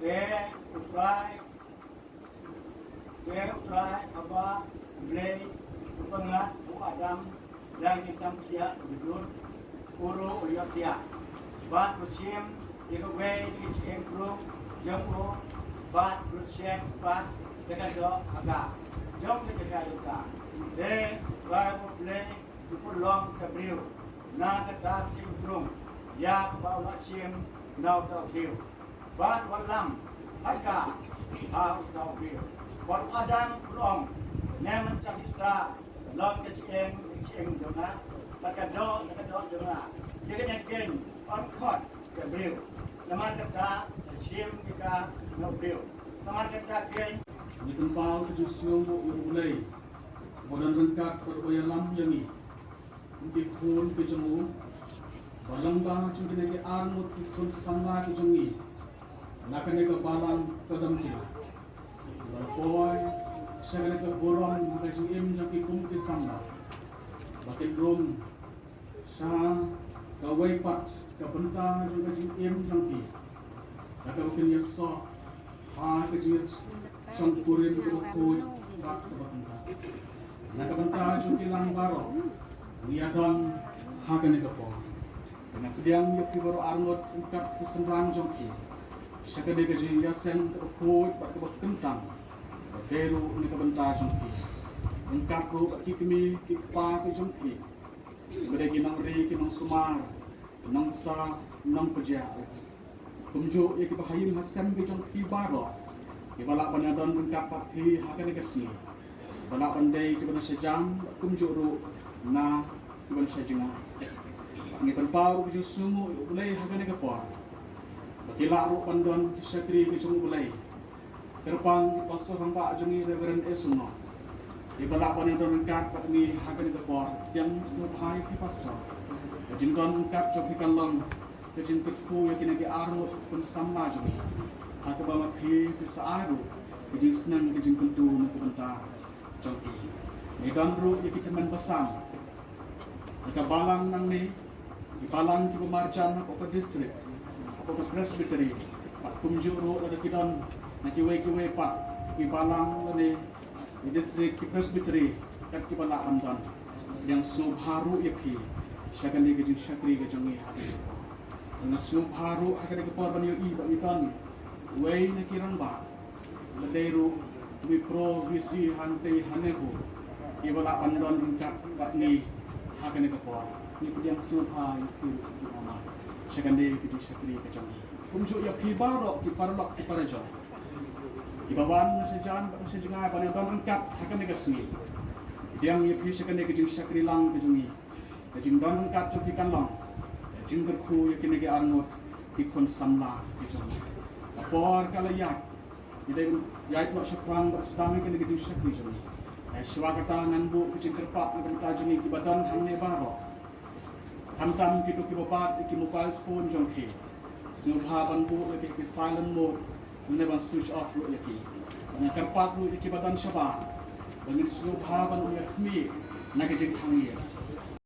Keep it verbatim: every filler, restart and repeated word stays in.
Te u Trai, te u Trai haba Blei u pyngngad u Adam da ki tang thiah u dud, u ruh u ïoh thiah. Bad u shim ïa kawei ki jingim briew jong u, bad u shek pat da ka doh ha ka jong ka jaka jong ka. Te ba u Blei u pynlong ka briew na kata ka shynrang ïa kaba u la shim na uta u briew. Bad u wallam ha ka ha uta u briew. Bad u Adam u ong, ne mynta kita long ka jingim, jingim jong nga, bad ka doh, ka doh jong nga. Ïa kane keiñ yn khot ka briew. Namar kata ka shim ïa ka na u briew. Namar kata keiñ ngi pynpaw ka jingsngewnguh ïa U Blei, ba u don ryngkat bad u ïalam ïa ngi kum ki khun ki jong u, ba lyngba jong kine ki arngut ki khun samla ki jong ngi, na kane ka balang ka Dam Kila, ba la poi sha kane ka burom ha ka jingim jong ki kum ki samla, ba kin rung sha kawei pat ka bynta jong ka jingim jong ki, da kaba kin ïasoh ha ka jingshongkurim kaba khuid bad kaba kynthah. Na ka bynta jong ki lang baroh ngi ïadon ha kane ka por. Te nga pdiang ïa phi baroh arngut ryngkat ki synran jong phi sha kane ka jingïaseng kaba khuid bad kaba kyntang, bad dei ruh na ka bynta jong phi, ryngkat ruh bad ki kmie ki kpa ki jong phi, ba dei ki nongri ki nongsumar, nongsa, nongpyrshah. Kumjuh ïa kiba ha ïing ha sem ki jong phi baroh, kiba lah ban ïadon ryngkat bad phi ha kane ka sngi, kiba lah ban dei kiba na shajan, kumjuh ruh na kiba na shajngai. Ngi pynpaw ka jingsngewnguh ïa U Blei ha kane ka por, ba ki lah ruh ban don ki shakri ki jong U Blei. Kyrpang i Pastor rangbah jong ngi Reverend A. Sungnong, iba lah ban ïadon ryngkat bad ngi ha kane ka por. Pdiang sngewbha ïa phi Pastor. Ka jingdon ryngkat jong phi kan long ka jingkyrkhu ïa kine ki arngut khun samla jong ngi, ha kaba ma phi phi sa ai ruh ka jingsneng ka jingkyntu na ka bynta jong ki. Ngi don ruh ïa ki tymmen basan na ka balang nangne, ki balang kiba marjan hapoh ka district, hapoh ka presbytery, bad kumjuh ruh lada ki don na kiwei kiwei pat ki balang lane ki district, ki presbytery, kat kiba lah ban don. Pdiang sngewbha ruh ïa phi sha kane ka jingshakri ka jong ngi ha kane ka por. Nga sngewbha ruh ha kane ka por ban ïohi ba ngi don wei na ki rangbah, lada dei ruh ki pro V C hangtei ha NEHU, kiba lah ban don ryngkat bad ngi ha kane ka por. Ngi pdiang sngewbha ïa phi ruh ki mama sha kane ka jingshakri ka jong ngi. Kumjuh ïa phi baroh ki paralok ki parajor, kiba wan na shajan bad na shajngai ban ïadon ryngkat ha kane ka sngi. Pdiang ïa phi sha kane ka jingshakri lang ka jong ngi. Ka jingdon ryngkat jong phi kan long ka jingkyrkhu ïa kine ki arngut ki khun samla ki jong ngi. Ka por ka la ïaid, ngi dei ban ïaid noh shaphrang bad sdang ïa kine ki jingshakri jong ngi. Hynrei shuwa kata ngan buh ka jingkyrpad na ka bynta jong ngi kiba don hangne baroh. Khamtam kito kiba bat ïa ki mobile phone jong ki, sngewbha ban buh ïa ki ha ki silent mode, lane ban switch off ruh ïa ki. Nga kyrpad ruh ïa kiba don shabar ba ngin sngewbha ban ïakhmih na ka jingkhang ïing.